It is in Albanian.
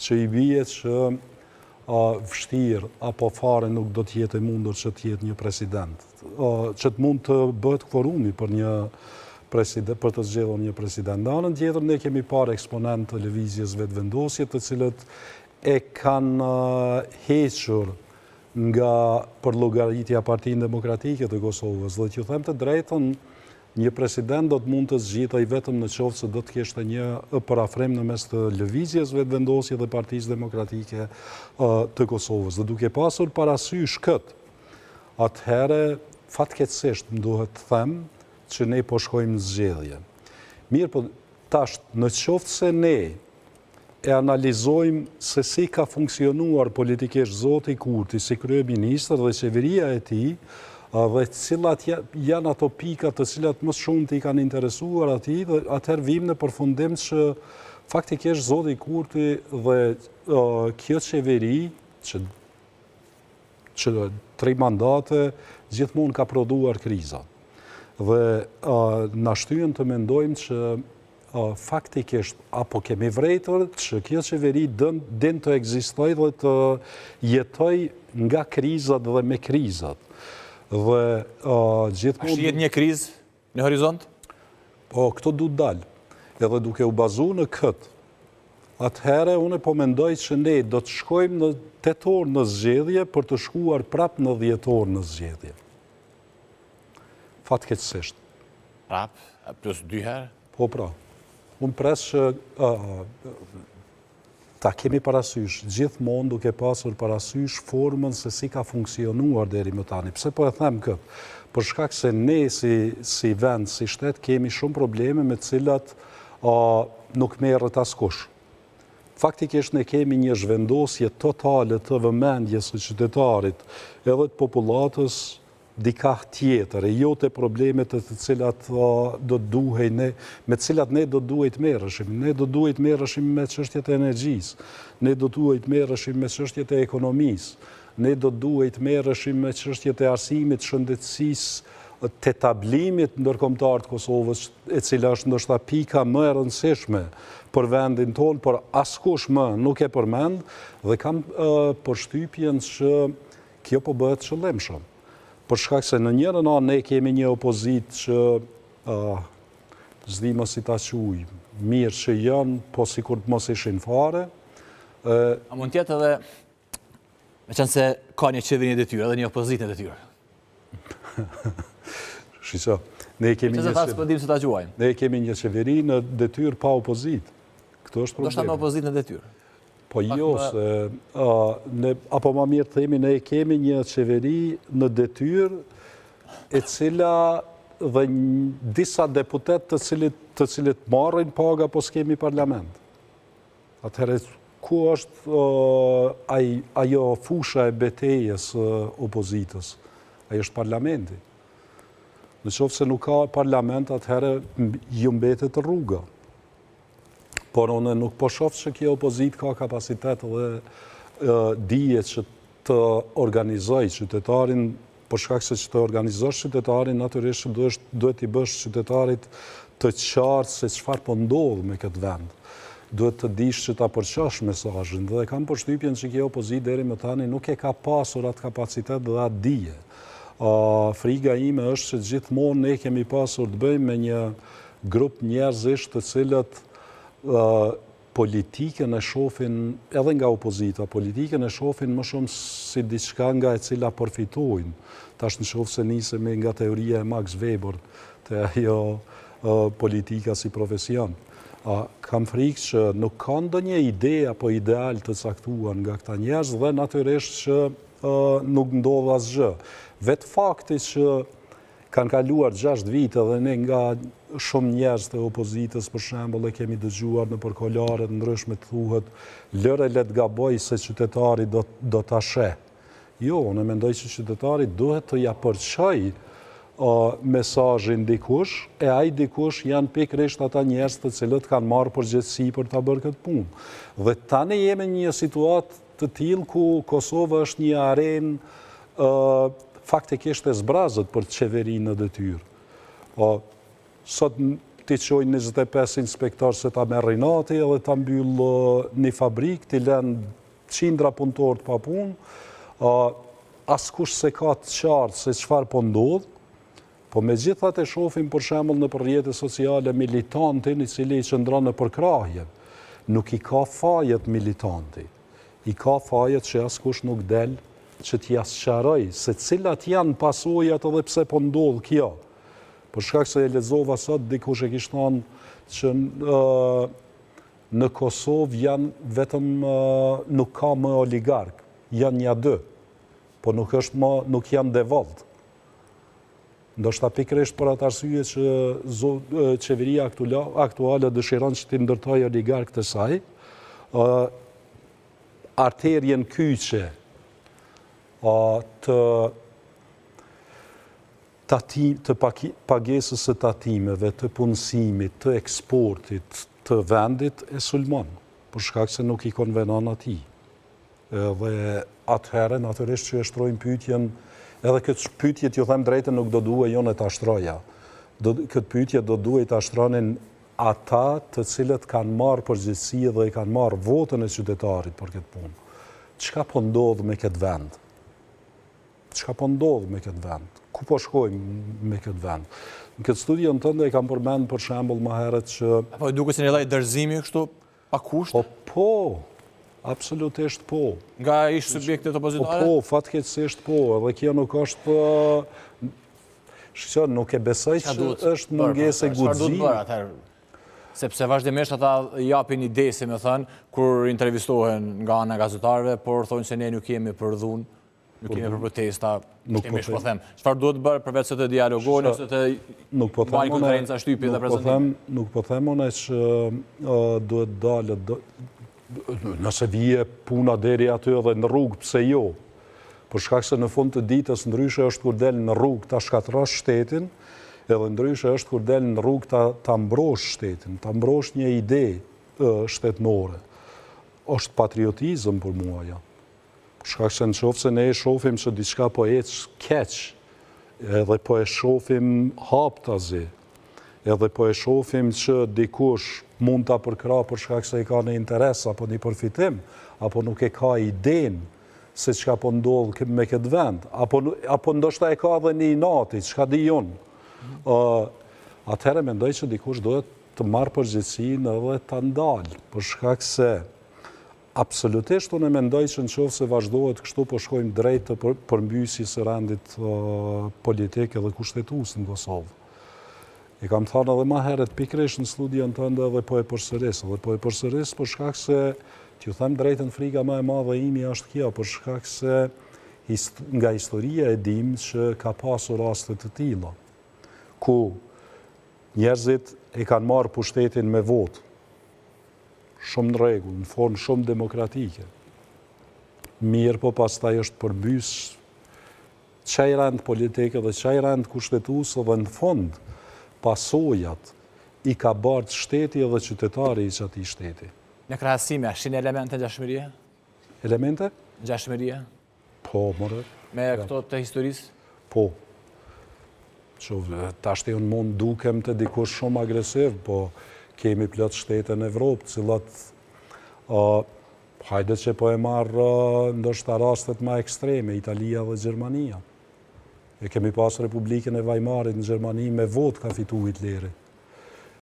Që i bie që vështirë apo fare nuk do të jetë e mundur që të jetë një president. Që të mund të bëhet kvorumi për një president, për të zgjedhur një president. Në anën tjetër ne kemi parë eksponentë të lëvizjes Vetëvendosje, të cilët e kanë hequr nga përllogaritja Partinë Demokratike të Kosovës. Dhe t'ju them të drejtën, një president do të mund të zgjidhej vetëm në qoftë se do të kishte një përafrim në mes të Lëvizjes Vetëvendosje dhe Partisë Demokratike të Kosovës. Dhe duke pasur parasysh këtë, atëherë fatkeqësisht më duhet të them që ne po shkojmë në zgjedhje. Mirëpo, tash, në qoftë se ne e analizojmë se si ka funksionuar politikisht zoti Kurti si kryeministër dhe qeveria e tij dhe cilat janë ato pika të cilat më shumë i kanë interesuar atij dhe atëherë vijmë në përfundim që faktikisht zoti Kurti dhe kjo qeveri që që tri mandate gjithmonë ka prodhuar kriza. Dhe na shtyn të mendojmë që faktikisht apo kemi vrejtur që kjo qeveri din të ekzistojë dhe të jetojë nga krizat dhe me krizat. Dhe gjithmonë... A shihet një krizë në horizont? Po, këto du të dalë. Edhe duke u bazu në këtë, atëherë unë po mendoj që ne do të shkojmë në tetor në zgjedhje për të shkuar prap në dhjetor në zgjedhje. Fatkeqësisht. Prap, plus dy herë? Po pra. Unë pres që ta kemi parasysh, gjithmonë duke pasur parasysh formën se si ka funksionuar deri më tani. Pse po e them këtë? Për shkak se ne si, si vend, si shtet, kemi shumë probleme me të cilat nuk merret askush. Faktikisht ne kemi një zhvendosje totale të vëmendjes së qytetarit edhe të popullatës dikah tjetër, e jo te problemet e të cilat do të duhej ne, me të cilat ne do të duhej të merreshim. Ne do të duhej të merreshim me çështjet e energjisë, ne do të duhej të merreshim me çështjet e ekonomisë, ne do të duhej të merreshim me çështjet e arsimit, shëndetësisë, të etablimit ndërkombëtar të Kosovës, e cila është ndoshta pika më e rëndësishme për vendin tonë, por askush më nuk e përmend dhe kam përshtypjen që Kjo po bëhet qëllimshëm. Për shkak se në njërën anë ne kemi një opozitë që s'di më si ta quaj, mirë që janë, po sikur të mos ishin fare. A mund të jetë edhe, meqenëse ka një qeveri në detyrë, edhe një opozitë në detyrë? Shiqo, ne kemi një... qeveri, ne kemi një qeveri në detyrë pa opozitë. Këtu është problemi. Ndoshta me opozitë në detyrë. Po jo, se, ne, apo ma mirë të themi, ne kemi një qeveri në detyrë e cila dhe disa deputetë të cilit, të cilët marrin paga, po s'kemi parlament. Atëherë, ku është aj, ajo fusha e betejës së opozitës? Ai është parlamenti. Në qoftë se nuk ka parlament, atëherë ju mbetet rruga. Por unë nuk po shof që kjo opozitë ka kapacitet dhe dije që të organizojë qytetarin, për shkak se që të organizosh qytetarin, natyrisht që duhet, duhet t'i bësh qytetarit të qartë se çfarë po ndodh me këtë vend. Duhet të dish që ta përçosh mesazhin dhe kam përshtypjen që kjo opozitë deri më tani nuk e ka pasur atë kapacitet dhe atë dije. Friga ime është që gjithmonë ne kemi pasur të bëjmë me një grup njerëzish të cilët politikën e shofin edhe nga opozita, politikën e shofin më shumë si diçka nga e cila përfitojnë. Tash në qoftë se nisemi nga teoria e Max Weber, te ajo politika si profesion. Kam frikë që nuk ka ndonjë ide apo ideal të caktuar nga këta njerëz dhe natyrisht që nuk ndodh asgjë. Vetë fakti që Kanë kaluar 6 vite dhe ne nga shumë njerëz të opozitës, për shembull, e kemi dëgjuar nëpër kolare të ndryshme të thuhet lëre le të gabojë se qytetari do do ta sheh. Jo, unë mendoj që qytetari duhet të ja përçojë mesazhin dikush, e ai dikush janë pikërisht ata njerëz të cilët kanë marrë përgjegjësi për ta bërë këtë punë. Dhe tani jemi në një situatë të tillë ku Kosova është një arenë faktikisht e zbrazët për qeverinë në detyrë. Sot t'i çojnë 25 inspektorë se ta merr inati edhe ta mbyll një fabrikë, t'i lënë qindra punëtorë të papunë, askush s'e ka të qartë se çfarë po ndodh, po megjithatë e shofim për shembull nëpër rrjete sociale militantin i cili i qëndron në përkrahje. Nuk i ka fajet militanti. I ka fajet që askush nuk del që t'ia sqarojë se cilat janë pasojat edhe pse po ndodh kjo. Për shkak se e lexova sot dikush e kish thanë që në Kosovë janë vetëm nuk ka më oligark, janë nja dy, po nuk është më, nuk janë devolt. Ndoshta pikërisht për atë arsye që qeveria aktuale dëshiron që t'i ndërtojë oligarkët e saj, arterien kyçe të të pagesës së tatimeve, të punësimit, të eksportit të vendit e sulmon, për shkak se nuk i konvenon atij. Edhe atëherë, natyrisht që e shtrojmë pyetjen, edhe këtë pyetje t'ju them drejtën nuk do duhej unë ta shtroja. Do, këtë pyetje do duhej ta shtronin ata të cilët kanë marrë përgjegjësi dhe e kanë marrë votën e qytetarit për këtë punë. Çka po ndodh me këtë vend? Çka po ndodh me këtë vend? Ku po shkojmë me këtë vend? Në këtë studion tënde e kam përmend për shembull më herët që Apo duket si një lloj dorëzimi kështu pa kushte? Po po, absolutisht po. Nga ish subjektet opozitare? Po po, fatkeqësisht po, edhe kjo nuk është Shqo, nuk e besoj që është mungesë e guximit. Çfarë duhet bërë atëherë? Sepse vazhdimisht ata japin ide, si me thënë, kur intervistohen nga ana e gazetarëve, por thonë se ne nuk jemi për dhunë, Nuk kemi për protesta, nuk kemi po them. Çfarë duhet bërë përveç se të dialogojnë ose të nuk po them konferenca shtypi dhe prezantime? Nuk po them unë që duhet dalë nëse vije puna deri aty edhe në rrugë, pse jo? Për shkak se në fund të ditës ndryshe është kur del në rrugë ta shkatërrosh shtetin, edhe ndryshe është kur del në rrugë ta ta mbrosh shtetin, ta mbrosh një ide shtetnore. Është patriotizëm për mua jo. Për shkak se në qoftë se ne e shofim që diçka po ecë keq, edhe po e shofim haptazi, edhe po e shofim që dikush mund ta përkrah për shkak se e ka në interes apo një përfitim, apo nuk e ka idenë se çka po ndodh me këtë vend, apo, apo ndoshta e ka edhe një inati, çka di unë. Uh, atëherë mendoj që dikush duhet të marrë përgjegjësinë edhe ta ndalë, për shkak se Absolutisht unë mendoj që në qoftë se vazhdohet kështu po shkojmë drejt të përmbysjes së rendit politik edhe kushtetues në Kosovë. E kam thënë edhe ma herët pikërisht në studion tënde dhe po e përsëris, dhe po e përsëris për shkak se t'ju them drejtën frika më e madhe imja është kjo, për shkak se nga historia e dim që ka pasur raste të tilla, ku njerëzit e kanë marrë pushtetin me votë, Shumë në rregull, në formë shumë demokratike. Mirëpo pastaj është përmbys qaj rend politik edhe qaj rend kushtetues dhe në fund pasojat i ka bartë shteti edhe qytetari i qatij shteti. Në krahasime, a shihni elemente ngjashmërie? Elemente? Ngjashmërie? Po, more. Me këto të historisë? Po. Që tashti unë mund dukem te dikush shumë agresiv, po kemi plot shtete në Evropë, cilat uh, hajde që po e marr uh, ndoshta rastet ma ekstreme, Italia dhe Gjermania. E kemi pas Republikën e Weimarit në Gjermani me votë ka fitu Hitleri.